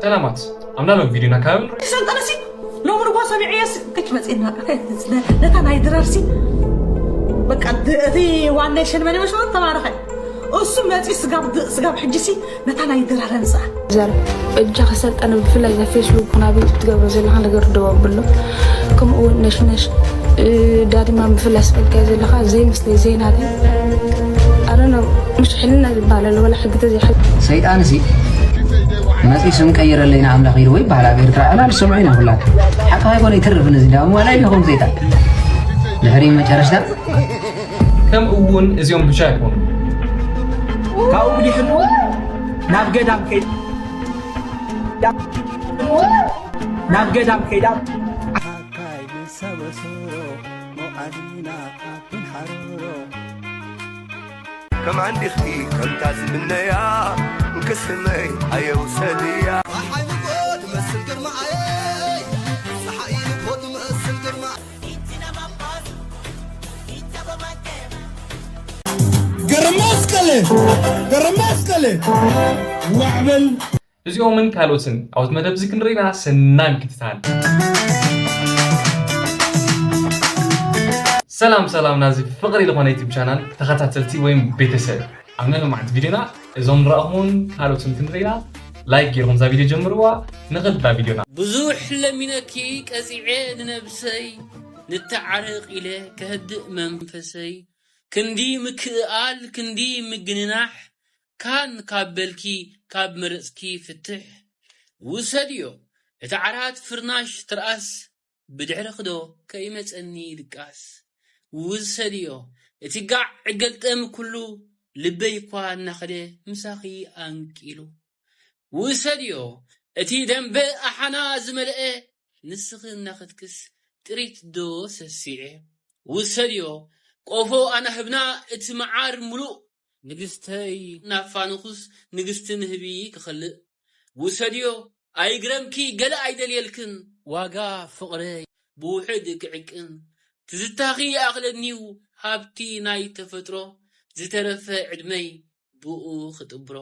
ሰላማት፣ ኣብ ናሎም ቪድዮና ካብ ንርኢ። ሰልጠነሲ ሎሚ ንግሆ ሰሚዐዮስ ከች መፅእና ነታ ናይ ድራርሲ በቃ ድ- እቲ ዋን ኔሽን መን ይመስሎ ተማረኸ እሱ መፂ ስጋብ ድ- ስጋብ ሕጂሲ ነታ ናይ ድራር ኣምፅኣ። ዘር እጃ ከሰልጠነ ብፍላይ እዛ ፌስቡክ ኩን ኣብ ዩቱብ ትገብሮ ዘለኻ ነገር ደው ኣብሎ። ከምኡ እውን ነሽነሽ እ፣ ዳድማ ብፍላይ ስፈልካዮ ዘለኻ ዘይመስለይ ዘይናተይ ኣረነ ምሽ ሕልና ዝበሃል ኣሎ ወላ ሕጊ ተዘይሕል ሰይጣን ሲ መፂ ስም ቀይረለይ ንኣምላኽ ኢልዎ ይበሃል ኣብ ኤርትራ ዕላል ዝሰምዑ ኢና ኩላትና ሓቂ ኣይኮነ ይትርፍ ነዚ ዳሞ ዋላ ኢለኹም ሰይጣን ድሕሪ መጨረሽታ ከምኡ እውን እዚኦም ብቻ ኣይኮኑ። ካብኡ ብድሕሪኡ ናብ ገዳም ከይዳ ናብ ገዳም ከይዳ ኣካይ ንሰበስሮ ሞዓሊና ኣፕን ሓርሮ ከም ዓንዲኽቲ ከምታ ዝምነያ እንክስመይ ኣየውሰድያ ፀሓይ ንጎ ትመስል ግርማኣየይ ፀሓይ ንጎ ትመስል ግርማ ገረማስቀለ ገረማስቀለ ዋዕበል እዚኦምን ካልኦትን ኣብቲ መደብ እዚ ክንርኢና ሰናይ ምክትታል። ሰላም ሰላም ናዚ ፍቕሪ ዝኾነ ዩቱብ ቻናል ተኸታተልቲ ወይም ቤተሰብ ኣብ ናይ ሎማዓንቲ ቪድዮና እዞም ንረኣኹምን ካልኦትን ክንርኢና ላይክ ገይርኩም እዛ ቪድዮ ጀምርዋ። ንኽድ ናብ ቪድዮና። ብዙሕ ለሚነኪ ቀጺዐ ንነብሰይ ንተዓረቕ ኢለ ከህድእ መንፈሰይ ክንዲ ምክእኣል ክንዲ ምግንናሕ ካን ካብ በልኪ ካብ መረጽኪ ፍትሕ ውሰድዮ እቲ ዓራት ፍርናሽ ትርኣስ ብድሕርኽዶ ከይመጸኒ ድቃስ ውሰድዮ እቲ ጋዕ ዕገልጠም ኩሉ ልበይ እኳ እናኸደ ምሳኺ ኣንቂሉ ውሰድዮ እቲ ደንበ ኣሓና ዝመልአ ንስኺ እናኸትክስ ጥሪት ዶ ሰሲዐ ውሰድዮ ቆፎ ኣናህብና እቲ መዓር ምሉእ ንግስተይ ናፋንኹስ ንግስቲ ንህቢ ክኸልእ ውሰድዮ ኣይግረምኪ ገለ ኣይደልየልክን ዋጋ ፍቕረይ ብውሕድ ክዕቅን ትዝታኺ ይኣኽለኒዩ ሃብቲ ናይ ተፈጥሮ ዝተረፈ ዕድመይ ብኡ ክጥብሮ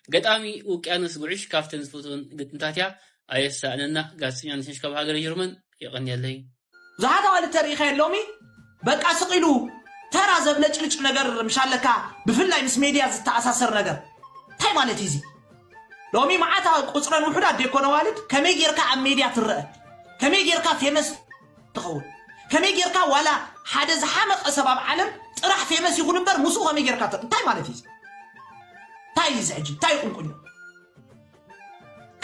ገጣሚ ውቅያኖስ ጉዕሽ ካብተን ዝፈትወን ግጥምታት እያ ኣየሳእነና ጋዜጠኛ ነሽነሽ ካብ ሃገረ ጀርመን የቐንየለይ ብዙሓት ኣዋልድ ተሪኢኻ የሎሚ በቃ ስቕ ኢሉ ተራ ዘብለጭልጭ ነገር ምሻለካ ብፍላይ ምስ ሜድያ ዝተኣሳሰር ነገር እንታይ ማለት እዩ እዚ ሎሚ መዓት ቁፅረን ውሑዳት ደይኮነ ኣዋልድ ከመይ ጌርካ ኣብ ሜድያ ትረአ ከመይ ጌርካ ፌመስ ትኸውን ከመይ ጌርካ ዋላ ሓደ ዝሓመቐ ሰብ ኣብ ዓለም ጥራሕ ፌመስ ይኹን እምበር ምስኡ ከመይ ጌርካ ተ- እንታይ ማለት እዩ እዚ? እንታይ እዩ እዚ ሕጂ እንታይ ቁንቁኝ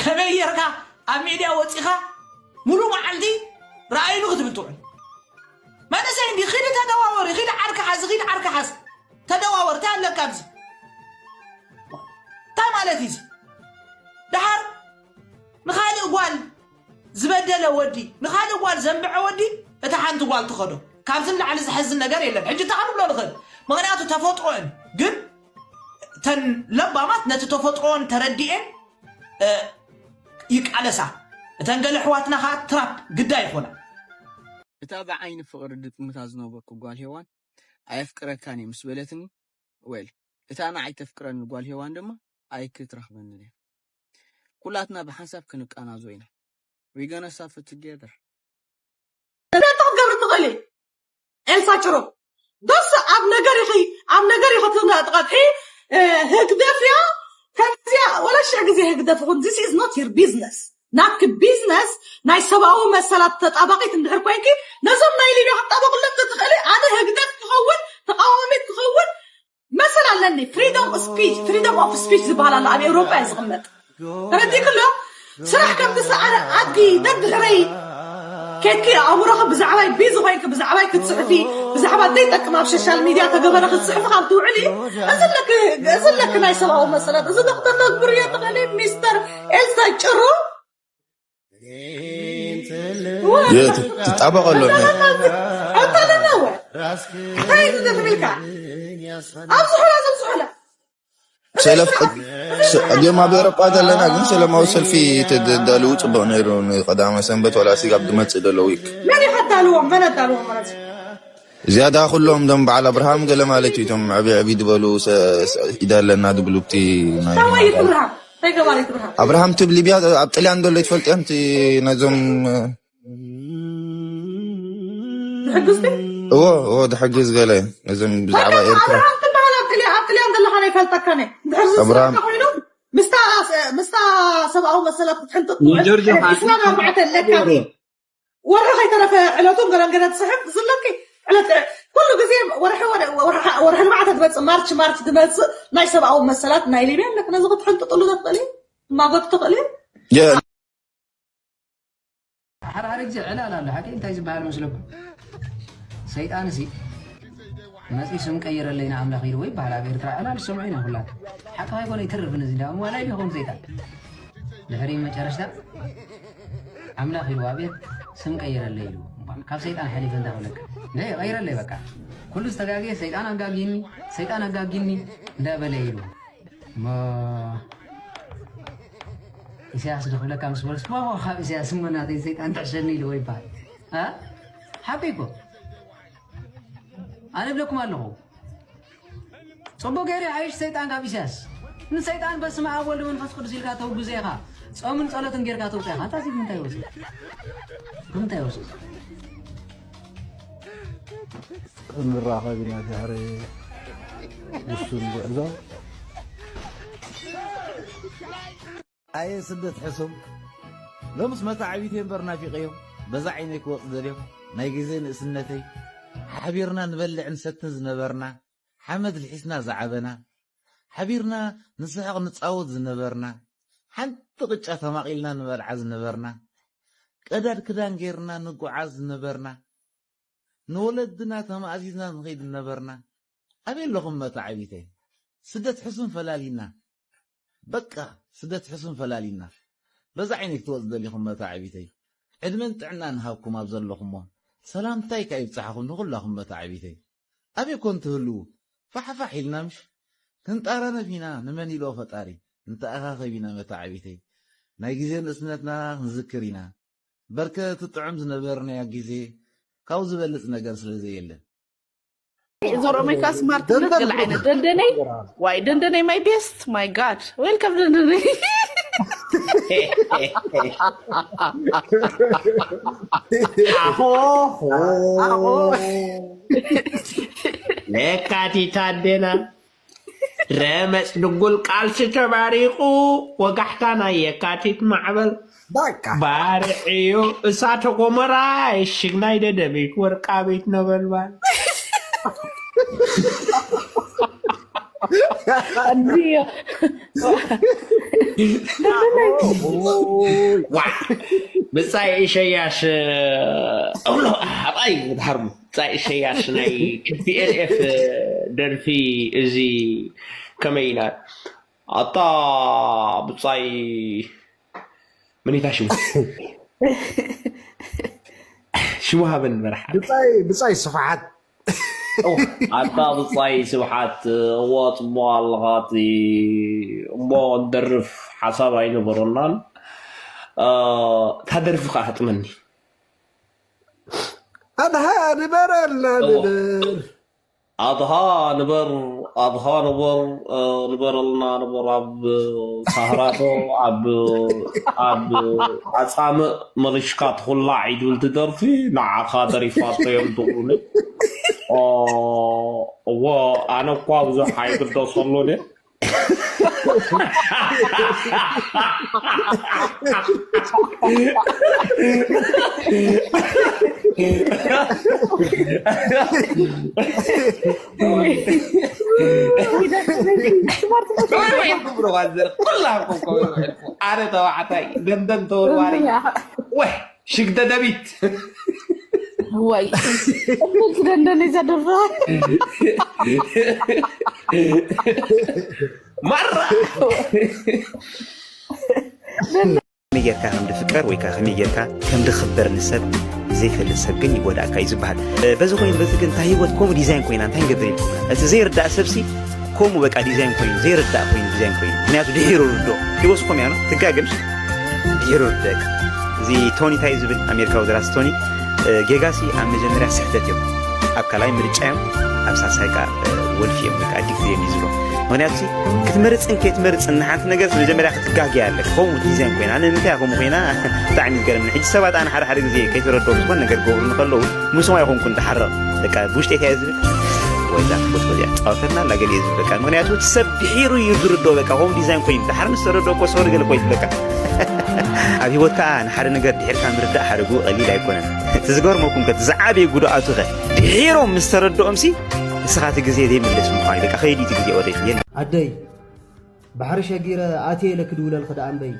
ከመይ ጌርካ ኣብ ሜድያ ወፂኻ ሙሉ መዓልቲ ረኣይኑ ክትብል ትውዕል መንእሰይ እንዲ ኺዲ ተደዋወሪ ኺዲ ዓርካ ሓዚ ኺዲ ዓርካ ሓዚ ተደዋወር እንታይ ኣለካ ኣብዚ እንታይ ማለት እዩ እዚ ደሓር ንኻልእ ጓል ዝበደለ ወዲ ንኻልእ ጓል ዘንብዐ ወዲ እታ ሓንቲ ጓል ትኸዶ ካብዚ ንላዕሊ ዝሐዝን ነገር የለን ሕጂ እንታይ ክንብሎ ንኽእል ምኽንያቱ ተፈጥሮን ግን ተን ለባማት ነቲ ተፈጥሮን ተረዲኤን ይቃለሳ እተን ገለ ኣሕዋትና ከዓ ትራፕ ግዳ ይኾና እታ ብዓይኒ ፍቕሪ ድጥምታ ዝነበርኩ ጓል ሄዋን ኣየፍቅረካን እየ ምስ በለትኒ well እታ ንዓይ ተፍቅረኒ ጓል ሄዋን ድማ ኣይክትረኽበንን እያ ኩላትና ብሓንሳብ ክንቃናዞ ኢና we gonna suffer together እንታይ ክትገብሪ ትኽእሊ ኤልሳ ጭሩ ዶስ ኣብ ነገር ኢኺ ኣብ ነገር ኢኺ ትቐጥሒ ህግደፍ እያ ከምዚያ ወላ ሽሕ ግዜ ህግደፍ ይኹን this is not your business ናትኪ ቢዝነስ ናይ ሰብኣዊ መሰላት ተጣባቂት እንድሕር ኮይንኪ ነዞም ናይ ሊብያ ክትጣበቅሎም ተትኽእሊ ኣነ ህግደፍ ክኸውን ተቃዋሚት ክኸውን መሰል ኣለኒ freedom of speech freedom of speech ዝበሃል ኣሎ ኣብ ኤውሮጳ እየ ዝቕመጥ ተረዲእክሎ ስራሕ ከም ትስኣነ ኣድጊ ደድሕረይ ኬድኪ ኣእምሮኺ ብዛዕባይ ቢዚ ኮይንኪ ብዛዕባይ ክትፅሕፊ ብዛዕባ ዘይጠቅም ኣብ ሶሻል ሚድያ ተገበረ ክትፅሕፊ ካብ ትውዕሊ እዚ ኣለኪ ናይ ሰብኣዊ መሰላት እዚ ዶ ክተተግብርዮ ትኽእሊ ሚስተር ኤልሳ ጭሩ ትጣበቀሎም ኣታለናወ እንታይ ዝደፍዕልካ ኣብዝሑላ ዘብዝሑላ ሰለፍ እዲኦም ኣብ ኤሮጳ ዘለና ግን ሰለማዊ ሰልፊ ተዳልዉ ፅቡቅ ነይሩ ንቀዳመ ሰንበት ዋላ ሲጋብ ዝመፅእ ዘሎ ዊክ መን ይኸዳልዎም መን ኣዳልዎም ማለት ዝያዳ ኩሎም ዶም በዓል ኣብርሃም ገለ ማለት እዩ እቶም ዕብይ ዕብይ ዝበሉ ኢደ ኣለና ዝብሉ ብቲ ናይ ታዋይ ይትብርሃም እንታይ ገባሪት ብርሃን? ኣብርሃም ቱብ ሊብያ ኣብ ጥልያን ዘሎ ይትፈልጥዮ? እቲ ነዞም ዝሕግዝቲ? እዎ እዎ ድሕግዝ ገለ ነዞም ብዛዕባ ኤርትራ ኣብርሃም ትበሃል ኣብ ጥልያን ኣብ ጥልያን ዘለኻ ናይ ፈልጠካ ነ ድሕር ኣብርሃም- ዝስካ ኮይኑ ምስታ ምስታ ሰብኣዊ መሰላት ክትሕልጥጥ ንጆርጆ ዕስራን ኣርባዕተ ኣለካ ወርሒ ከይተረፈ ዕለቱ ገረንገረ ትስሕብ ዝለኪ ዕለት ኩሉ ግዜ ወርሒ ወርሒ ወርሒ ልምዓተ ትመፅእ ማርች ማርች ትመፅእ ናይ ሰብኣዊ መሰላት ናይ ሊብያ ኣለክ ነዚ ክትሕልጥጥሉ ዘትኽእል እዩ ማጎት ትኽእል እዩ የ- ሓርሓር ግዜ ዕላል ኣሎ ሓቂ እንታይ ዝበሃል መስለኩም ሰይጣን ሲ መፂ ስም ቀይረለይ ንኣምላኽ ኢልዎ ይበሃል ኣብ ኤርትራ ዕላል ዝሰምዑ ኢና ኩላት ሓቂ ከይኮነ ይትርፍ ነዚ እንዳ ዋላ ኢሉ ይኸውን ሰይጣን ድሕሪ መጨረሽታ ኣምላኽ ኢልዎ ኣብ ኤር ስም ቀይረለይ ኢልዎ እምኳን ካብ ሰይጣን ሓሊፈ እንታይ ክብለካ ለ ቀይረለይ በቃ ኩሉ ዝተጋግየ ሰይጣን ኣጋጊኒ ሰይጣን ኣጋጊኒ እንዳበለ ኢልዎ እሞ ኢሳያስ ዶ ክብለካ ምስ በልስ ሞ ካብ ኢሳያስ እሞ ናተይ ሰይጣን ትሕሸኒ ኢልዎ ይበሃል ሓቂ እኮ ኣነ ብለኩም ኣለኹ ፅቡቅ ገይሩ ይሓይሽ ሰይጣን ካብ ኢሳያስ ንሰይጣን በስመ ኣብ ወልድ መንፈስ ቅዱስ ኢልካ ተውግዞ ኢኻ ፆምን ፀሎትን ጌርካ ተውፅኦ ኢኻ እንታይ ብምንታይ ወፅእ ብምንታይ ወፅእ ንራኸብ ኢና ድሕሪ ውሱን ጉዕዞ ኣየ ስደት ሕሱም ሎምስ መታዕቢተይ እምበር ናፊቀዮም በዛ ዓይነይ ክወፅ ደልዮም ናይ ግዜ ንእስነተይ ሓቢርና ንበልዕ ንሰትን ዝነበርና ሓመድ ልሒስና ዝዓበና ሓቢርና ንስሕቕ ንፃወት ዝነበርና ሓንቲ ቅጫ ተማቒልና ንበልዓ ዝነበርና ቀዳድ ክዳን ገይርና ንጓዓዝ ዝነበርና ንወለድና ተማእዚዝና ንኸይድ ዝነበርና ኣበይ ኣለኹም መታዕቢተይ ስደት ሕሱም ፈላሊና በቃ ስደት ሕሱም ፈላሊና በዛ ዓይነይ ክትወፅ ደሊኹም መታዕቢተይ ዕድመን ጥዕናን ሃብኩም ኣብ ዘለኹሞ ሰላምታይ ካብ ይብፅሓኹም ንኹላኹም መታዕቢተይ ኣበይ ኮን ትህልዉ ፋሕፋሕ ኢልና ምሽ ክንጣራነፍ ኢና ንመን ኢልኦ ፈጣሪ ንተኣኻኸብ ኢና መታዕቢተይ ናይ ግዜ ንእስነትና ክንዝክር ኢና በርከ እቲ ጥዑም ዝነበርናዮ ግዜ ካብ ዝበልፅ ነገር ስለ ዘየለ እዞ ሮሜካ ስማርትነት ገለ ዓይነት ደንደነይ ዋይ ደንደነይ my best my god welcome ደንደነይ ለካቲት ኣዴና ረመፅ ድጉል ቃልሲ ተባሪቑ ወጋሕታ ናይ የካቲት ማዕበል ባርዕ እዩ እሳተ ጎመራ ሽግ ናይ ደደቢት ወርቃቢት ነበልባል ብፃይ ኢሸያሽ ኣብኣይ ዝሃርሙ ብፃይ ኢሸያሽ ናይ ቲፒኤልኤፍ ደርፊ እዚ ከመይ ኢና ኣታ ብፃይ መኒታ ሽሙ ሽሙ ሃበን መራሕ ብፃይ ብፃይ ስፍሓት ኣታ ብፃይ ስብሓት እዎ ፅቡቅ ኣለኻት እሞ ደርፍ ሓሳብ ኣይነበረናን እታ ደርፊ ከዓ ህጥመኒ ኣድሃ ንበረልና ንብል ኣድሃ ንበር ኣድሃ ንበር ንበረልና ንበር ኣብ ሳህራቶ ኣብ ኣብ ኣጻምእ መሪሽካ ትኹላዕ ይትብል ትደርፊ ንዓኻ ደሪፋቶ እዮም ትብሉኒ እዎ ኣነ እኳ ብዙሕ ኣይግደሰሉን ኣነ ተባዕታይ ደንደን ተወርዋሪ ወይ ሽግደ ደቢት ወይ እምልቲ ደንደን እዛ ደርፋ ማራ ከመይ ጌርካ ከም ድፍቀር ወይ ከዓ ከመይ ጌርካ ከም ድኽበር ንሰብ ዘይፈልጥ ሰብ ግን ይጎዳእካ እዩ ዝበሃል። በዚ ኮይኑ በዚ ግን እንታይ ህይወት ከምኡ ዲዛይን ኮይና እንታይ ንገብር ኢልኩም እቲ ዘይርዳእ ሰብሲ ከምኡ በቃ ዲዛይን ኮይኑ ዘይርዳእ ኮይኑ ዲዛይን ኮይኑ ምክንያቱ ድሒሩ ርዶ ህይወት ኮም ያኖ ትጋገምሽ ድሒሩ ርደቅ እዚ ቶኒ እንታይ ዝብል ኣሜሪካዊ ደራሲ ቶኒ ጌጋሲ ኣብ መጀመርያ ስሕተት እዮም ኣብ ካልኣይ ምርጫ እዮም ኣብ ሳልሳይ ከዓ ወልፊ እዮም ወይ ከዓ ዲግሪ እዮም እዩ ዝብሎ ምክንያቱ ክትመርፅን ከይትመርፅን ንሓንቲ ነገር መጀመርያ ክትጋገያ ኣለክ። ከምኡ ዲዛይን ኮይና፣ ኣነ ንምንታይ ከምኡ ኮይና ብጣዕሚ ዝገርምኒ። ሕጂ ሰባት ኣነ ሓደ ሓደ ግዜ ከይተረድኦም ዝኾነ ነገር ክገብሩ እንከለዉ ምስኦም ኣይኮንኩን ዝሓርቕ። በቃ ብውሽጠይ እንታይ እየ ዝብል? ወይ እዛ ትፈትዎ እዚኣ ትፃወተልና ኣላ ገለ እየ ዝብል። በቃ ምክንያቱ እቲ ሰብ ድሒሩ እዩ ዝርድኦ። በቃ ከምኡ ዲዛይን ኮይኑ ድሓር ምስ ተረድኦ እኮ ሶሪ ገለ ኮይኑ በቃ ኣብ ህይወት ከዓ ንሓደ ነገር ድሒርካ ምርዳእ ሓደግኡ ቀሊል ኣይኮነን። እቲ ዝገርመኩም ከ እቲ ዝዓበየ ጉድኣቱ ከ ድሒሮም ምስ ተረድኦምሲ ንስኻ እቲ ግዜ ዘይምለስ ምዃኑ በቃ ከይዱ እቲ ግዜ ኦረዲ የለ። ኣደይ ባሕሪ ሸጊረ ኣትየ ኢለ ክድውለልኺ ደኣ እምበይ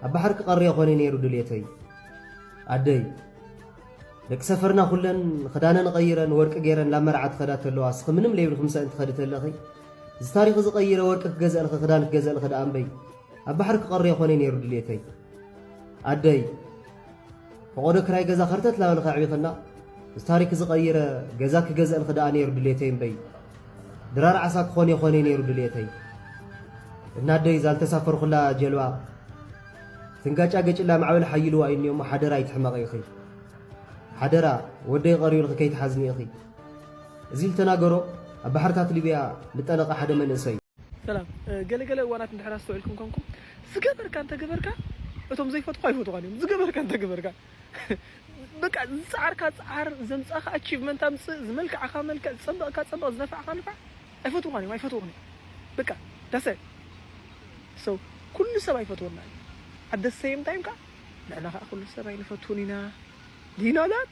ኣብ ባሕሪ ክቐርዮ ኮነ ነይሩ ድልየተይ ኣደይ ደቂ ሰፈርና ኩለን ክዳነን ቐይረን ወርቂ ገይረን ላብ መርዓ ትኸዳ ተለዋ እስኺ ምንም ለይብልኪ ምሰእን ትኸዲ ተለኺ እዚ ታሪኽ እዚ ቐይረ ወርቂ ክገዝእልኺ ክዳን ክገዝእልኺ ደኣ እምበይ ኣብ ባሕሪ ክቐርዮ ኮነ ነይሩ ድልየተይ ኣደይ ፈቖዶ ክራይ ገዛ ኸርተት ላበልኺ ኣዕቢኽና እዚ ታሪክ እዚ ቐይረ ገዛ ክገዝእልኺ ደኣ ነይሩ ድሌተይ እምበይ ድራር ዓሳ ክኾን የኾነ ነይሩ ድሌተይ እናደይ እዛ ልተሳፈርኩላ ጀልባ ትንጋጫ ገጭላ ማዕበል ሓይልዋ እዩ እሞ ሓደራ ኣይትሕመቒ ኢኺ ሓደራ ወደይ ቐርዩልኺ ከይትሓዝኒ ኢኺ እዚ ልተናገሮ ኣብ ባሕርታት ሊብያ ልጠለቐ ሓደ መንእሰይ ሰላም ገለገለ እዋናት እንድሕር ኣስተውዒልኩም ኮንኩም ዝገበርካ እንተገበርካ እቶም ዘይፈትኹ ኣይፈትኹን እዮም ዝገበርካ እንተገበርካ በቃ ዝፀዓርካ ፀዓር ዘምፃእካ ኣቺቭመንት ኣምፅእ ዝመልካዕካ መልክዕ ዝፀበቕካ ፀበቕ ዝነፋዕካ ንፋዕ ኣይፈትኹን እዮም ኣይፈትኹን እዮም በቃ ዳሰ ሰው ኩሉ ሰብ ኣይፈትወና እዩ ኣደሰይም ታይም ከዓ ንዕና ከዓ ኩሉ ሰብ ኣይንፈትውን ኢና ዲና ዳት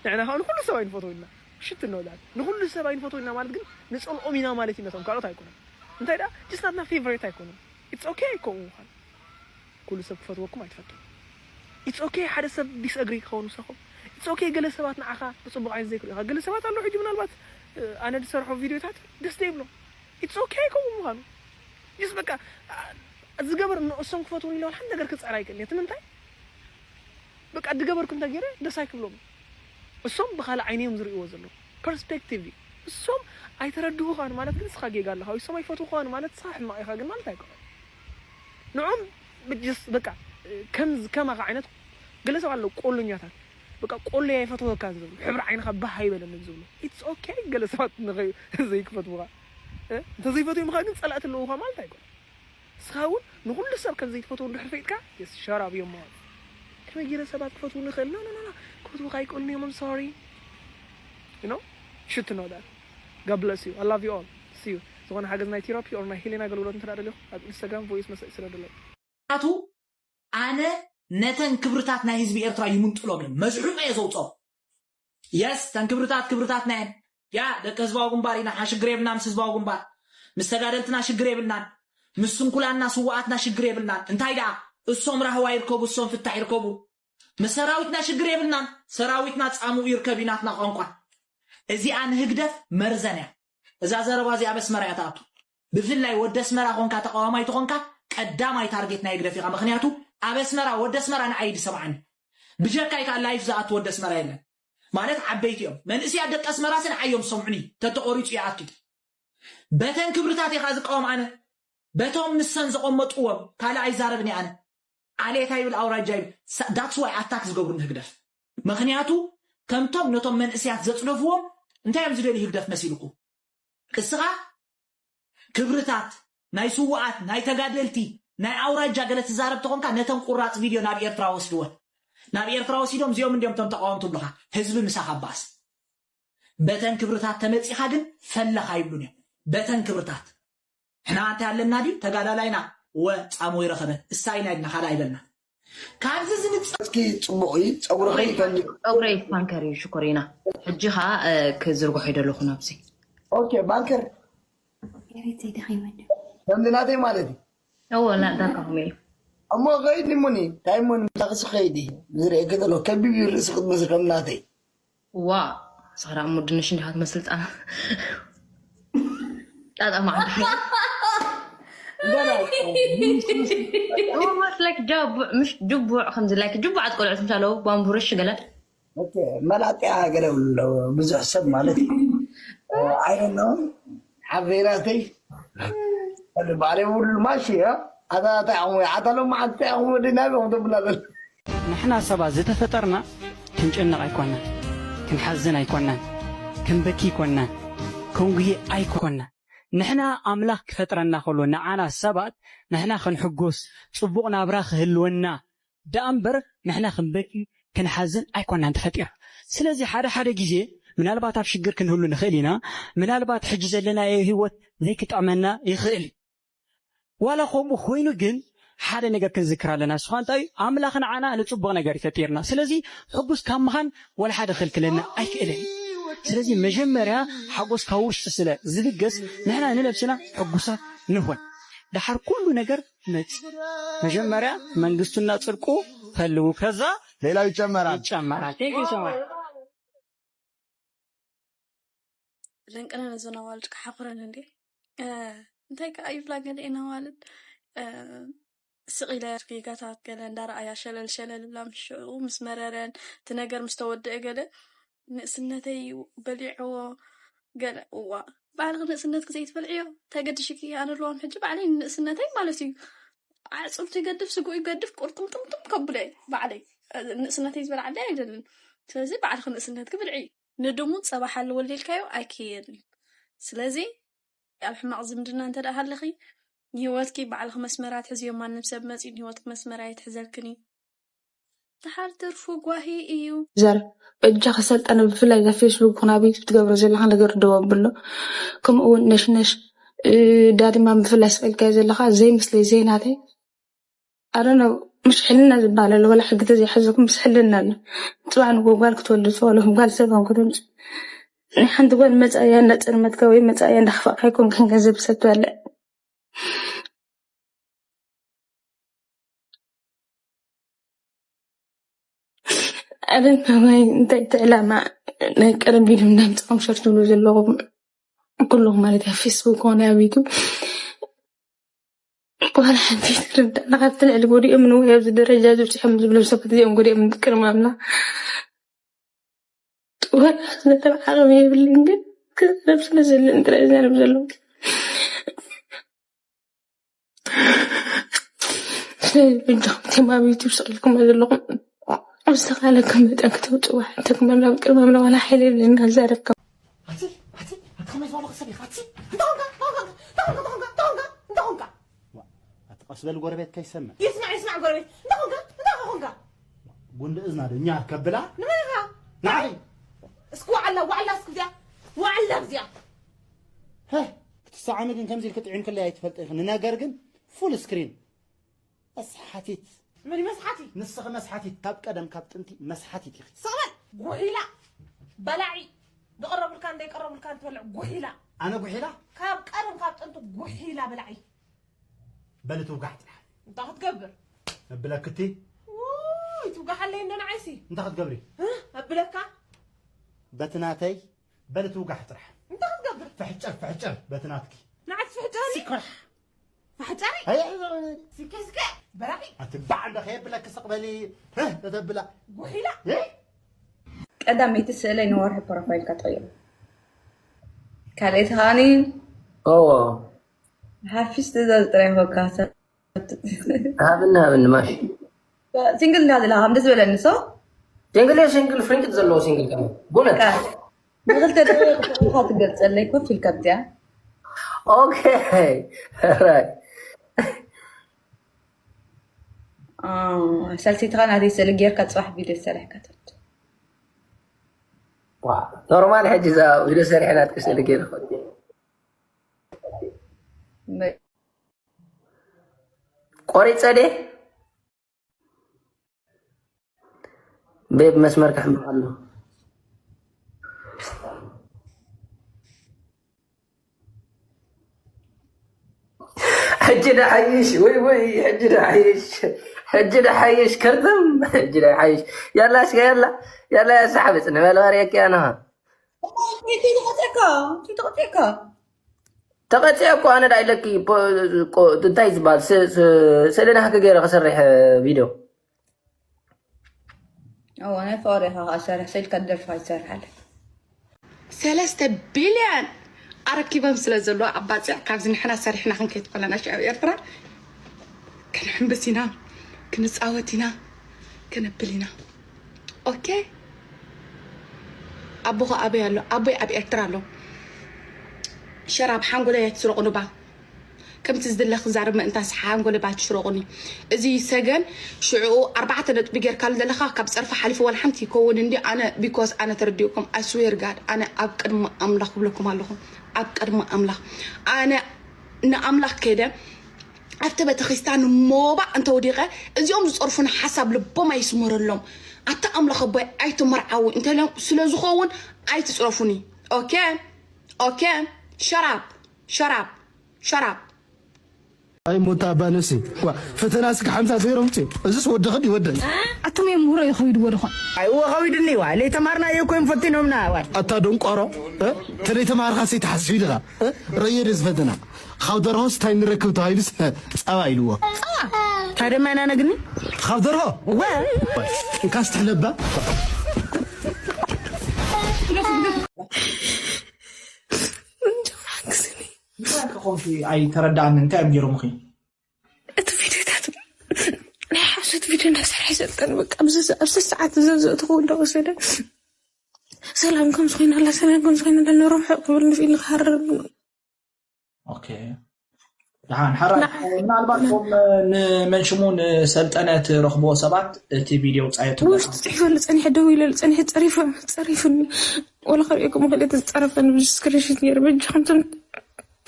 ንዕና ከዓ ንኩሉ ሰብ ኣይንፈትውን ኢና ሽት እንወዳል ንኩሉ ሰብ ኣይንፈትው ኢና ማለት ግን ንፀልኦም ኢና ማለት እዩ ነቶም ካልኦት ኣይኮነን እንታይ ደኣ ጅስ ናትና ፌቨሬት ኣይኮኑን ኢትስ ኦኬ ከምኡ ምዃን ኩሉ ሰብ ክፈትወኩም ኣይትፈቱ ኢትስ ኦኬ ሓደ ሰብ ዲስኣግሪ ክኸውን ምሳኹም ኢትስ ኦኬ ገለ ሰባት ንዓኻ ብፅቡቅ ዓይነት ዘይክርእኻ ገለ ሰባት ኣለዉ ሕጂ ምናልባት ኣነ ዝሰርሖ ቪድዮታት ደስ ዘይብሎም ኢትስ ኦኬ ከምኡ ምዃኑ ጅስ በቃ ዝገበር ንእሶም ክፈትውን ኢለውን ሓንቲ ነገር ክፅዕር ኣይክእልን እቲ ምንታይ በቃ ድገበርኩ እንተ ገይረ ደስ ኣይክብሎም እሶም ብካልእ ዓይኒ እዮም ዝርእይዎ ዘለዉ ፐርስፔክቲቭ እዩ እሶም ኣይተረድኡኻን ማለት ግን ስኻ ጌጋ ኣለኻ እሶም ኣይፈትውኻን ማለት ስኻ ሕማቕ ኢኻ ግን ማለት ኣይኮነን ንዖም ብጅስ በቃ ከም ከማኻ ዓይነት ገለ ሰብ ኣለዉ ቆሎኛታት በቃ ቆሎ ኣይፈትወካን ዝብሉ ሕብሪ ዓይንኻ ባህ ኣይበለንን ዝብሉ ኢትስ ኦኬ ገለ ሰባት ዘይክፈትውኻ እንተዘይፈትዎም ኻ ግን ጸላእቲ ኣለዉኻ ማለት ኣይኮነን ንስኻ እውን ንኹሉ ሰብ ከም ዘይትፈትዎ እንድሕር ፈይጥካ የስ ሸራብ እዮም ማለት ከመይ ገይረ ሰባት ክፈትውኒ ይኽእል ኖ ኖ ክፈትውኻ ኣይክእሉን እዮም ሶሪ you know you should know that God bless you I love you all see you ዝኾነ ሓገዝ ናይ ቴራፒ or ናይ ሄሌና ኣገልግሎት እንተ ደሊኹ ኣብ ኢንስታግራም ቮይስ መሰል ስለ ደለይ ምክንያቱ ኣነ ነተን ክብርታት ናይ ህዝቢ ኤርትራ ይምንጥሎም እዮም መዝሑጠ እየ ዘውፅኦም የስ ተን ክብርታት ክብርታትና እየን ያ ደቂ ህዝባዊ ግንባር ኢና ሓሽግር የብልና ምስ ህዝባዊ ግንባር ምስ ተጋደልትና ሽግር የብልናን ምስ ስንኩላንና ስውኣትና ሽግር የብልናን እንታይ ደኣ እሶም ራህዋ ይርከቡ እሶም ፍታሕ ይርከቡ ምስ ሰራዊትና ሽግር የብልናን ሰራዊትና ፃምኡ ይርከብ እዩ ናትና ቋንቋ እዚኣ ንህግደፍ መርዘን እያ እዛ ዘረባ እዚኣ በስመራ እያ ትኣቱ ብፍላይ ወዲ ኣስመራ ኾንካ ተቃዋማይ ተኾንካ ቀዳማይ ታርጌት ናይ ህግደፍ ኢኻ ምኽንያቱ ኣብ ኣስመራ ወዲ ኣስመራ ንዓይ ድሰምዓኒ ብጀካይ ከዓ ላይፍ ዝኣቱ ወዲ ኣስመራ የለን ማለት ዓበይቲ እዮም መንእስያት ደቂ ኣስመራሲ ንዓዮም ዝሰምዑኒ ተተቆሪፁ ይኣቱ በተን ክብርታት ኢኻ ዝቃወም ኣነ በቶም ንሰን ዘቐመጥዎም ካልእ ኣይዛረብን ኣነ ዓሌታ ይብል ኣውራጃ ይብል that's why ኣታክ ዝገብሩ ንህግደፍ ምኽንያቱ ከምቶም ነቶም መንእስያት ዘፅደፍዎም እንታይ እዮም ዝደልዩ ህግደፍ መሲልኩ እስኻ ክብርታት ናይ ስውኣት ናይ ተጋደልቲ ናይ ኣውራጃ ገለ ትዛረብ ተኾንካ ነተን ቁራፅ ቪድዮ ናብ ኤርትራ ወስድወን ናብ ኤርትራ ወሲዶም እዚኦም እንዲዮም ቶም ተቃወምቲ ብልኻ ህዝቢ ምሳኻ ባስ በተን ክብርታት ተመፂኻ ግን ፈለኻ ይብሉን እዮም በተን ክብርታት ሕና እንታይ ኣለና ድዩ ተጋዳላይና ወ ፃሞ ይረኸበ እሳይና ኢልና ካልእ ኣይበልና ካብዚ ዝንፀ እስኪ ፅቡቕ እዩ ፀጉርኺ ከም ፀጉረይ ፓንከር እዩ ሽኮሪና ሕጂ ከዓ ክዝርግሖ ይደለኹ ናብዚ ኦኬ ባንከር ገሬት ዘይደኺመኒ ከምዚ ናተይ ማለት እዩ እወ ናዳካኹም እዩ እሞ ከይድ እሙኒ እንታይ እሙኒ ምሳኽሲ ከይድ እዩ ዝርእየኪ ዘሎ ከቢብ እዩ ርእሲ ክትመስል ከም ናተይ ዋ ሳራ እሞ ድንሽ እንዲኻ ትመስል ጣና ጣጣ ማዓንታ ሓይል ገና Almost like ጃቡዕ ምሽ ጅቡዕ ከምዚ like ጅቡዓት ቆልዑት ምሽ ኣለዉ ባምቡርሽ ገለ መላጥያ ገለ ኣለዎ ብዙሕ ሰብ ማለት እዩ ኣይደነው ሓበይናተይ ባዕለይ ውሉድ ማሽ እያ ኣታ እንታይ ዓቕሙ ኣታ ሎም መዓልቲ እንታይ ዓቕሙ ወዲ ናበይ ክተብላ ዘሎ ንሕና ሰባት ዝተፈጠርና ክንጭነቕ ኣይኮናን፣ ክንሓዝን ኣይኮናን፣ ክንበኪ ኣይኮናን፣ ክንጉሂ ኣይኮናን። ንሕና ኣምላኽ ክፈጥረና ከሎ ንዓና ሰባት ንሕና ክንሕጎስ፣ ጽቡቕ ናብራ ክህልወና ደኣ እምበር ንሕና ክንበኪ ክንሓዝን ኣይኮናን ተፈጢርና። ስለዚ ሓደ ሓደ ግዜ ምናልባት ኣብ ሽግር ክንህሉ ንኽእል ኢና። ምናልባት ሕጂ ዘለናዮ ህይወት ዘይክጥዕመና ይኽእል እዩ። ዋላ ከምኡ ኮይኑ ግን ሓደ ነገር ክንዝክር ኣለና። ንሱ እንታይ እዩ? ኣምላኽ ንዓና ንጽቡቕ ነገር ይፈጢርና። ስለዚ ሕጉስ ካብ ምዃን ዋላ ሓደ ክልክለና ኣይክእልን እዩ። ስለዚ መጀመርያ ሓጎስ ካብ ውሽጢ ስለ ዝብገስ ንሕና ንነብስና ሕጉሳት ንኹን። ደሓር ኩሉ ነገር መጽ መጀመርያ መንግስቱና ጽድቁ ፈልዉ፣ ከዛ ሌላው ይጨመራል። ይጨመራል። Thank you so much። ለንቅነ ነዞን ኣዋልድ ክሓፍረን እንዴ እንታይ ከዓ ይብላ ገለ ኢና ማለት ስቕ ኢለ ርኪጋታት ገለ እንዳረኣያ ሸለል ሸለል ብላ ምሽኡ ምስ መረረን እቲ ነገር ምስ ተወደአ ገለ ንእስነተይ በሊዕዎ ገለ እዋ ባዕልኺ ንእስነትኪ ዘይትበልዕዮ እንታይ ገድሽኪ ኣነ ኣለዎም ሕጂ ባዕለይ ንእስነተይ ማለት እዩ ኣዕፅምቱ ይገድፍ ስግኡ ይገድፍ ቁርጥምጥምጥም ከብለ ባዕለይ ንእስነተይ ዝበልዓለይ ኣይደልን ስለዚ ባዕልኺ ንእስነትኪ ብልዒ ንድሙ ፀባ ሓለወ ኢልካዮ ኣይክየድን ስለዚ ኣብ ሕማቕ ዝምድና እንተ ደኣ ሃለኺ ንህይወትኪ ባዕልኺ መስመር ኣትሕዝዮ ማንም ሰብ መጺኡ ንህይወትኪ መስመር ኣየትሕዘልክን እዩ። ደሓር ትርፉ ጓሂ እዩ። ዘር በጃኺ ሰልጠነ ብፍላይ እዛ ፌስቡክ ይኹን ኣብ ዩቱብ ትገብሮ ዘለኻ ነገር ደው ኣብሎ ከምኡ እውን ነሽነሽ ዳድማ ብፍላይ ስቕ ኢልካዮ ዘለኻ ዘይምስለይ ዘይናተይ ኣረነ ምሽ ሕልና ዝበሃል ኣሎ ወላ ሕጊ ተዘይሓዘኩም ምስ ሕልና ኣሎ ፅባሕ ንጎ ጓል ክትወልዱ ትኽእሉ ጓል ሰብ ከም ክትምፁ ናይ ሓንቲ ጓል መፃእያ እንዳፀልመትካ ወይ መፃእያ እንዳኽፋእካ ኣይኮንካን ገንዘብ ትሰትበለ ኣረ ማይ እንታይ እቲ ዕላማ ናይ ቀደም ቪድዮ እንዳምፃኹም ሸር ትብሉ ዘለኹም ኩልኹም ማለት እያ ፌስቡክ ኮነ ኣብ ዩቱብ ዋላ ሓንቲ ትርዳእና ካብቲ ልዕሊ ጎዲኦም ንወይ ኣብዚ ደረጃ እዚ ብፅሖም ዝብሎም ሰባት እዚኦም ጎዲኦም ቅድሚ ኣምላኽ ዋላ ዝነተብ ዓቕሚ የብልን ግን ክዛረብ ስለ ዘለን ጥራይ ይዛረብ ዘለኹ ስለዚ በጃኹም እቲኦም ኣብ ዩቱብ ስቕ ኢልኩም ዘለኹም ኣብ ዝተኻለኩም መጠን ክተውፅእዋ ሓንተኩም ኣላ ኣብ ቅድሚ ኣምላኽ ዋላ ሓይሊ የብለና ክዛረብ ካብ ኣቲ ኣቲ ኣቲ ከመይ ዝበለ ክሰብ ኢኻ ኣቲ እንታይ ኮንካ እንታይ ኮንካ እንታይ ኮንካ እንታይ ኮንካ እንታይ ኮንካ እንታይ ኮንካ ኣቲ ቀስ በል ጎረቤት ከይሰምዕ ይስማዕ ይስማዕ ጎረቤት እንታይ ኮንካ እንታይ ኮንካ ጉንዲ እዝና ዶ እኛ ከብላ ንመን ኢኻ ንዓይ እስኪ ዋዕላ ዋዕላ እስኪ እዚኣ ዋዕላ እዚኣ ህ ክትሰዓሚ ግን ከምዚ ኢልክ ጥዒምክለይ ኣይትፈልጥ ኢኺ ንነገር ግን ፉል ስክሪን መስሓቲት መን መስሓቲ ንስኺ መስሓቲት ካብ ቀደም ካብ ጥንቲ መስሓቲት ኢኺ ሰበል ጉሒላ በላዒ ዝቀረቡልካ እንደይቀረቡልካ እንትበልዕ ጉሒላ ኣነ ጉሒላ ካብ ቀደም ካብ ጥንቲ ጉሒላ በላዒ በሊ ትውጋሕ ጥራሕ እንታይ ክትገብር እብለክቲ ውይ ትውጋሓለይ እንዶ ንዓይሲ እንታይ ክትገብሪ እብለካ በቲ ናተይ በሊ ትውጋሕ ጥራሕ እንታይ ክትገብር ፍሕጨር ፍሕጨር በቲ ናትኪ ንዓት ፍሕጨሪ ሲኮራሕ ፍሕጨሪ ኣይ፣ ኣይ፣ ኣይ፣ ኣይ። ስከ ስከ በራኺ ኣቲ ባዕ እንዶ ከየብለኪ ስቕ በሊ ህህ ተተብላ ጉሒላ እ? ቀዳመይቲ ስእለይ ንወርሒ ፕሮፋይልካ ተቐይሩ። ካልኣይቲ ከዓኒ ኦዎ ሓፊስ ትእዛዝ ጥራይ ኮካ ሃብኒ ሃብኒ ማሽ ሲንግል እንዳ ዘለካ ከም ደስ በለኒ ሶ ሲንግል እየ ሲንግል ፍሪንክት ዘለዎ ሲንግል ከመ ብእውነት ንክልተ ደቂቃ ትገልፀለይ ኮፍ ኢልካ ብዚኣ ኦኬ ራይት ሰልሲትኻ ናተይ ስእሊ ጌርካ ፅባሕ ቪድዮ ዝሰሪሕካ ትወድ ኖርማል ሕጂ እዛ ቪድዮ ሰሪሐ ናትኪ ስእሊ ገይረ ቆሪፀ ድየ ቤብ መስመር ከሕምቕ ኣሎ ሕጂ ደሓይሽ ወይ ወይ ሕጂ ደሓይሽ ሕጂ ደሓይሽ ከርተም ሕጂ ደሓይሽ ያላ እስከ ያላ ያላ ያሳሓብፅ ንበለዋርየኪ ኣነኻ ተቆጢካ ተቐፂዐ እኮ ኣነ ዳ ኢለኪ እንታይ ዝበሃል ስእሊ ናህኪ ገይረ ክሰርሕ ቪድዮ እዋ ናይ ፍቕሪ ኢኻ ከዓ ሰርሕ ሰኢልካ ደርፊ ኣይትሰርሓለን ሰለስተ ቢልያን ኣረኪቦም ስለ ዘለዉ ኣብ ባፅዕ ካብዚ ንሕና ሰሪሕና ክንከይትኮለና ሽ ኣብ ኤርትራ ክንሕምብስ ኢና ክንፃወት ኢና ከነብል ኢና ኦኬ ኣቦኸ ኣበይ ኣሎ ኣቦይ ኣብ ኤርትራ ኣሎ ሸራብ ሓንጎለይ ኣይትስረቑኒ ባ። ከምቲ ዝድለ ክዛረብ ምእንታስ ሓንጎለይ ባ ትስረቑኒ። እዚ ሰገን ሽዕኡ ኣርባዕተ ነጥቢ ጌርካሉ ዘለኻ ካብ ጸርፊ ሓሊፉ ዋላ ሓንቲ ይከውን እንዲ ኣነ because ኣነ ተረዲኡኩም I swear God ኣነ ኣብ ቅድሚ ኣምላኽ ክብለኩም ኣለኹ ኣብ ቅድሚ ኣምላኽ ኣነ ንኣምላኽ ከይደ ኣብቲ ቤተክርስትያን ሞባእ እንተወዲቐ እዚኦም ዝፀርፉን ሓሳብ ልቦም ኣይስመረሎም ኣታ ኣምላኽ ኣቦይ ኣይትመርዓዊ እንተሎም ስለ ዝኸውን ኣይትፅረፉኒ okay okay shut up shut up shut up ኣይ ሞታ ባነሲ ዋ ፈተና እስከ ሓምሳ ዜሮ ምጽ እዚስ ወደኸ ድዩ ወደይ ኣቱም እዮም ምሁሮ ይኸይድዎ ድኾን ኣይዎ ከዊድኒ ዋ ለይተማርናዮ እኮ እዮም ፈቲኖምና ዋ ኣታ ደንቋሮ እ? ተለይተማርካ ሰይትሓስብ ኢልኻ እ? ረየ ደዚ ፈተና ካብ ደርሆስ እንታይ ንረክብ ተባሂሉስ ጸባ ኢልዎ ታደማ ኢና ነግኒ ካብ ደርሆ ዋ እንካስ ትሕለባ እንታይ ከኾንኪ ኣይተረዳኣኒ እንታይ እዮም ገይሮምኺ እቲ ቪድዮታት ናይ ሓሶት ቪድዮ እናሰርሐ ይሰልጠን በቃ ኣብዚ ኣብዚ ሰዓት እዚ ኣብዚ እትኸውን እንዳወሰደ ሰላም ከም ዝኾይና ኣላ ሰላም ከም ዝኾይና ኣላ ንረብሖ ክብል ንኽእል ንክሃርር ኦኬ ደሓን ሓራይ ምናልባት ቶም ንመንሽሙ ንሰልጠነ ትረኽብዎ ሰባት እቲ ቪድዮ ውፃዮ ትብለና ውሽጢ ፅሒፈሉ ፀኒሐ ደው ኢለሉ ፀኒሐ ፀሪፈ ፀሪፉኒ ወላ ከርእየኩም ክእል እቲ ዝፀረፈኒ ብስክሪንሽት ገይረ በጃኹም ቶም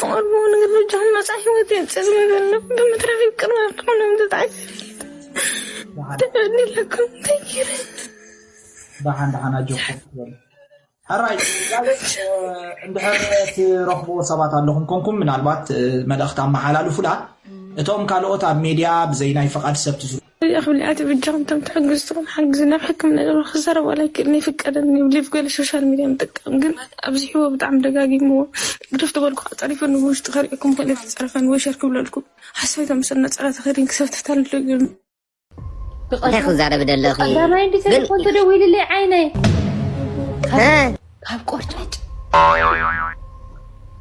ትቐርብዎ ነገር በጃኹም መፃኢ ሂወት የፀልመለኩም ብምትራፍ ይቅርበልኩም ተጣዕሲ ተበዲለኩም እንታይ ገይረ ደሓን ደሓን ኣጆኩም ትበሉ ሕራይ ጋዜጥ እንድሕር ትረኽብዎ ሰባት ኣለኹም ኮንኩም ምናልባት መልእኽቲ ኣመሓላልፉላ እቶም ካልኦት ኣብ ሜድያ ብዘይ ናይ ፍቓድ ሰብ ትዝሩ እዚኣ ክብሊዓት ብጃኹም ቶም ትሕግዝትኹም ሓግዝ ናብ ሕክምና ጀምሮ ክዛረብ ዋላ ይክእል ይፍቀደኒ ሊቭ ገለ ሶሻል ሚድያ ምጥቃም ግን ኣብዚሕዎ ብጣዕሚ ደጋጊምዎ ግደፍ ተበልኩ ኣፀሪፈኒ ብውሽጢ ከርእየኩም ከለ ተፀረፈኒ ወይ ሸር ክብለልኩም ሓሳዊታ ምስል ነፀራ ተኸዲን ክሰብ ትሕታል እንታይ ክዛረብ ደለኺ ቀዳማይ እንዲ ቴሌፎን ተደዊልለይ ዓይነይ እ? ካብ ቆርጫጭ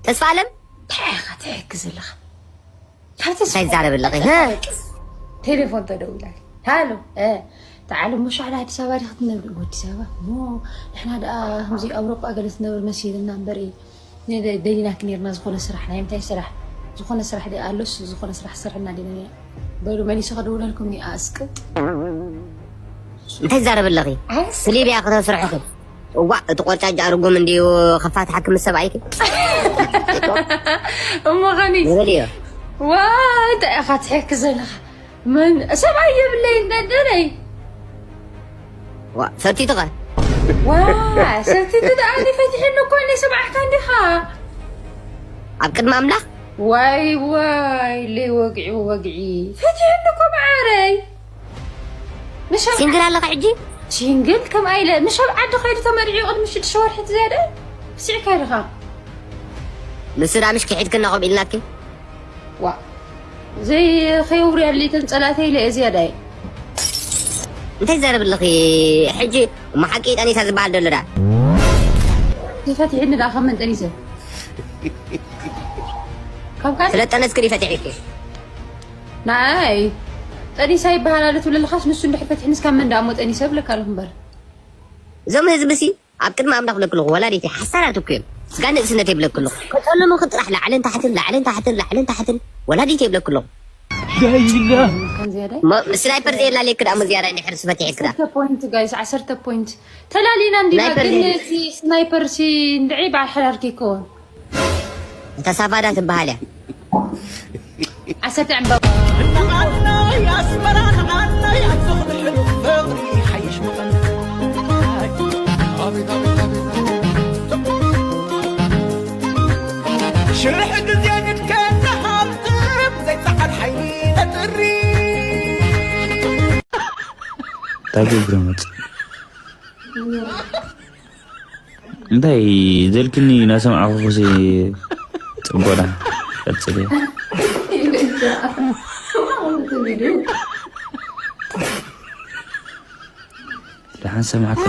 ተስፋ ኣለም እንታይ ኢኻ ትሕግዝ ኣለኻ እንታይ ትዛረብ ኣለኺ እ? ቴሌፎን ተደዊላ ሃሎ እ፣ ተዓለም መሻዕላ ኣዲስ ኣበባ ዲኺ ትነብሪ ኣዲስ ኣበባ እሞ ንሕና ደኣ ከምዚ ኣውሮጳ ገለ ትነብር መሲልና እምበር ደሊና ክኔርና ዝኾነ ስራሕ ናይ ምንታይ ስራሕ ዝኾነ ስራሕ ዲ ኣሎስ ዝኾነ ስራሕ ስርሕና ዲና በሉ መሊሱ ከደውለልኩም ኒ ኣስቅጥ እንታይ ትዛረብ ኣለኺ ሊብያ ክትስርሑ እዋ እቲ ቆርጫጫ ርጉም እንድዩ ክፋትሓኪ ምስ ሰብኣይኪ እሞ ኸኒ ይበልዮ ዋ እንታይ ኢኻ ትሕክ ዘለኻ መን ሰብኣይ የብለይ እንደደለይ ዋ ሰቲቱ ኸ ዋ ሰቲቱ ደኣ ፈቲሕኒ እኮ ናይ ሰብዓካ እንዲኻ ኣብ ቅድሚ ኣምላኽ ዋይ ዋይ ለይ ወግዒ ወግዒ ፈቲሕኒ እኮ መዓረይ ሲንግል ኣለኻ ሕጂ ሲንግል ከምኣ ኢለ ምሽ ኣብ ዓዲ ከይዱ ተመርዒ ቅድሚ ሽዱሽተ ወርሒ ዝያደ ስዒካ ኢልኻ ንሱ ዳ ምሽ ክሒድክና ከምኡ ኢልናኪ ዋ ዘይኸየውርያ ድሌተን ፀላእተይ ኢለ እየ ዝያዳይ እንታይ ዘረብ ኣለኺ ሕጂ እሞ ሓቂ ጠኒሳ ዝበሃል ደሎ ዳ ተፈትሕኒ ዳ ከም መንጠኒሰ ካብ ካልእ ስለ ጠነስክን ይፈትሕ ኢልኪ ናይ ጠኒሳ ይበሃል ኣለ ትብለልኻስ ንሱ እንድሕር ፈትሕንስ ካብ መን ዳሞ ጠኒሰ ብለካ ኣለኹ እምበር እዞም ህዝቢ ሲ ኣብ ቅድሚ ኣምላኽ ብለክልኹ ወላዲተይ ሓሳራት እኮ እዮም ስጋ ንእስነት የብለክልኹ ከጠልምኺ ጥራሕ ላዕልን ታሕትን ላዕልን ታሕትን ላዕልን ታሕትን ወላዲተይ ይብለክልኹ ከምዝያዳይ እሞ ስናይፐር ዘየላለየክ ደኣ እሞ ዝያዳ እንድሕር ስፈትሐክ ደኣ ፖይንት ጋይስ ዓሰርተ ፖይንት ተላሊና እንዲና ስናይፐር ግን ዘይ- እቲ ስናይፐር ሲ እንድዒ በዓል ሓዳርኪ ይከውን እታ ሳቫዳ ትበሃል እያ ዓሰርተ ዕምባባ ንዓናይ ኣስመራ ንዓናይ ኣዞኽኒ ሕሉፍ ፍቕሪ ሓይሽ መቐን ሽርሒ ግዜ ንድከና ሃብትም ዘይፀዓድ ሓይሊ ነጥሪ እንታይ ገብረ መጽ እንታይ ዘልክኒ እናሰማዕኹ ሲ ፅንቆዳ ቀፅል ደሓን ሰማዕኩ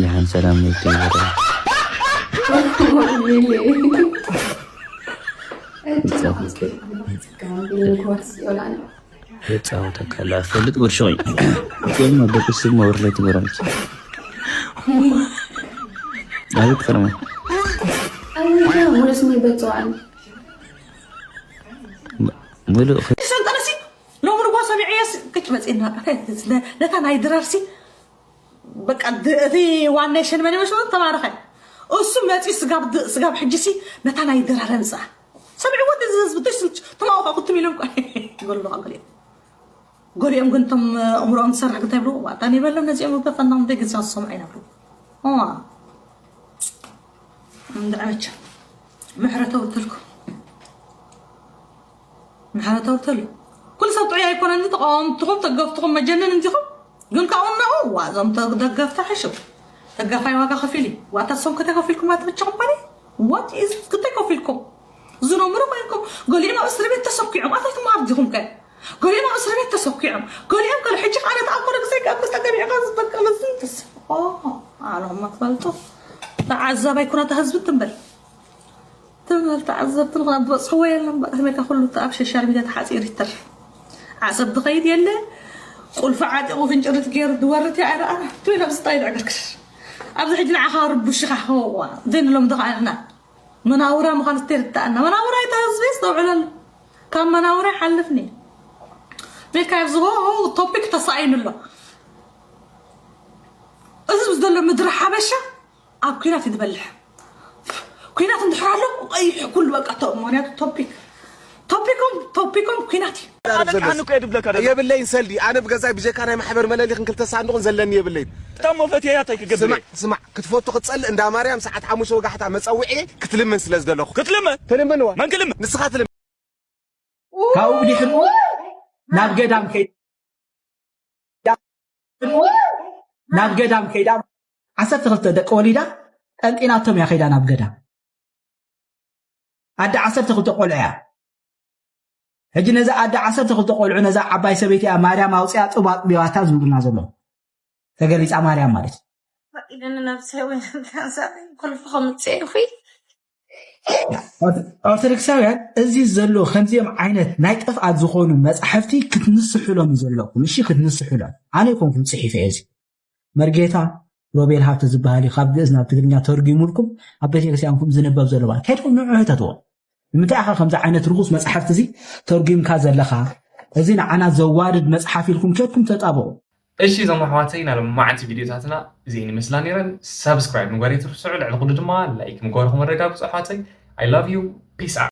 ደሓን ሰላም ወዲ ይጻወተካ ኣላ ፈልጥ ወርሾይ። እዚኦም ኣብ ደቂ ስብ መወርለይ ትበራለች። ኣቤት ከረማ። ሙሉእ ስመይ በጽዋዕን። ሙሉእ ሰልጠነሲ ሎሚ ንግሆ ሰሚዐዮ ክጭመጽና ነታ ናይ ድራርሲ በቃ እቲ ዋን ኔሽን መን ይመስሎ ተባረኸ። እሱ መጺ ስጋብ ስጋብ ሕጂ ሲ ነታ ናይ ድራር ኣምጻ ሰሚዕዎ እዚ ህዝቢ ደስ ዝብል ተማውካ ክትም ኢሎም እኮ ይበሉ ኣለዉ ገሊኦም። ገሊኦም ግን እቶም እምሮኦም ዝሰርሕ ግታይ ብሉ ዋጣን ይበሎም ነዚኦም እኮ ፈናም ደግ ዝሰምዑ ኣይነብሩ። ዋ እንድዕመቻ ምሕረት ኣውርተልኩም። ምሕረት ኣውርተሉ። ኩሉ ሰብ ጥዑይ ኣይኮነን። ተቃወምትኹም ተገፍትኹም መጀንን እንዲኹም። ግን ካብኡ እናኡ ዋ እዞም ተ- ደገፍቲ ሓሽው ተጋፋይ ዋጋ ከፊሉ እዩ። ዋታ ሰም ከተከፊልኩም ኣትብቻ ኮምፓኒ ዋት ኢዝ ክተይ ከፊልኩም ዝነምሩ ኮይንኩም ገሊኦም ኣብ እስር ቤት ተሰኪዖም ኣታይኩም ኣብ ዲኹም ከ ገሊኦም ኣብ እስር ቤት ተሰኪዖም ገሊኦም ከ ሕጂ ካነ ተኣኮረ ግዜ ካብ ክልተ ገቢዕካ ዝበቀለ ዝንትስ ኣሎም መክፈልጡ ተዓዛባይ ኩነታ ህዝቢ ትንበል ትብል ተዓዘብቲ ንኹና ዝበፅሕዎ የለን። በቃ ተመካ ኩሉ እቲ ኣብ ሶሻል ሚድያ ተሓፂሩ ይተርፍ። ዓሰብ ዝኸይድ የለ ቁልፊ ዓጢቑ ፍንጭርት ገይሩ ዝወርድ እያ ኣይረኣና ትብል ኣብዚ ጣይ ዕግርግር ኣብዚ ሕጂ ንዓኻ ርቡሽኻ ዋ ዘይንሎም ዝኸኣልና መናውራ ምዃኑ ዝተርዳእና መናውራ ይታ ህዝቢ ዝተውዕለሉ ካብ መናውራ ይሓልፍኒ ቤካ ኣብዚ ቶፒክ ተሳኢኑ ኣሎ። እዚ ዘሎ ምድሪ ሓበሻ ኣብ ኩናት እዩ ዝበልሕ። ኩናት እንድሕር ኣሎ ቀይሕ ኩሉ በቃ ቶ- ምክንያቱ ቶፒክ ቶፒኮም ቶፒኮም ኩናት እዩ። ኣበቃ ንኮ የድብለካ ደሎ የብለይን ሰልዲ ኣነ ብገዛይ ብጀካ ናይ ማሕበር መለሊኽን ክልተ ሳንዱቕን ዘለኒ የብለይን። እታ ሞፈት እያ ታይ ክገብር ስማዕ እየ? ስማዕ ክትፈቱ ክትጸልእ እንዳ ማርያም ሰዓት ሓሙሽተ ወጋሕታ መጸውዒ ክትልምን ስለ ዝደለኹ ክትልመ ትልምንዋ መን ክልመ ንስኻ ትልም ካብኡ ብድሕሪኡ ናብ ገዳም ከይዳ ናብ ገዳም ከይዳ ዓሰርተ ክልተ ደቂ ወሊዳ ጠንጢናቶም እያ ከይዳ ናብ ገዳም ኣደ ዓሰርተ ክልተ ቆልዑ እያ ሕጂ ነዛ ኣደ ዓሰርተ ክልተ ቆልዑ ነዛ ዓባይ ሰበይቲ እያ ማርያም ኣውፅያ ጡብ ኣጥቢባታ ዝብሉና ዘለዉ ተገሊፃ ማርያም ማለት እዩ ፈቂደኒ ነብሰይ ወይ ተንሳእ ኮልፎ ከምፅእ ኢኹ ኦርቶዶክሳውያን እዚ ዘሎ ከምዚኦም ዓይነት ናይ ጥፍኣት ዝኾኑ መፃሕፍቲ ክትንስሕሎም እዩ ዘለኩም እሺ ክትንስሕሎም ኣነ ይኮንኩም ፅሒፈ እዚ መርጌታ ሮቤል ሃብተ ዝበሃል እዩ ካብ ግእዝ ናብ ትግርኛ ተርጉሙልኩም ኣብ ቤተክርስትያንኩም ዝንበብ ዘሎ ማለት ከይድኩም ንዑ ህተትዎ ንምንታይ ኢኻ ከምዚ ዓይነት ርኩስ መፅሓፍቲ እዚ ተርጉምካ ዘለኻ እዚ ንዓና ዘዋርድ መፅሓፍ ኢልኩም ከድኩም ተጣብቑ እሺ እዞም ኣሕዋተይ ናይ ሎማዓንቲ ቪድዮታትና እዚአን ይመስላ ነይረን ሳብስክራይብ ምግባር የትርስዑ ልዕሊ ኩሉ ድማ ላይክ ምግባርኩም ኣረጋግፁ ኣሕዋተይ I love you peace out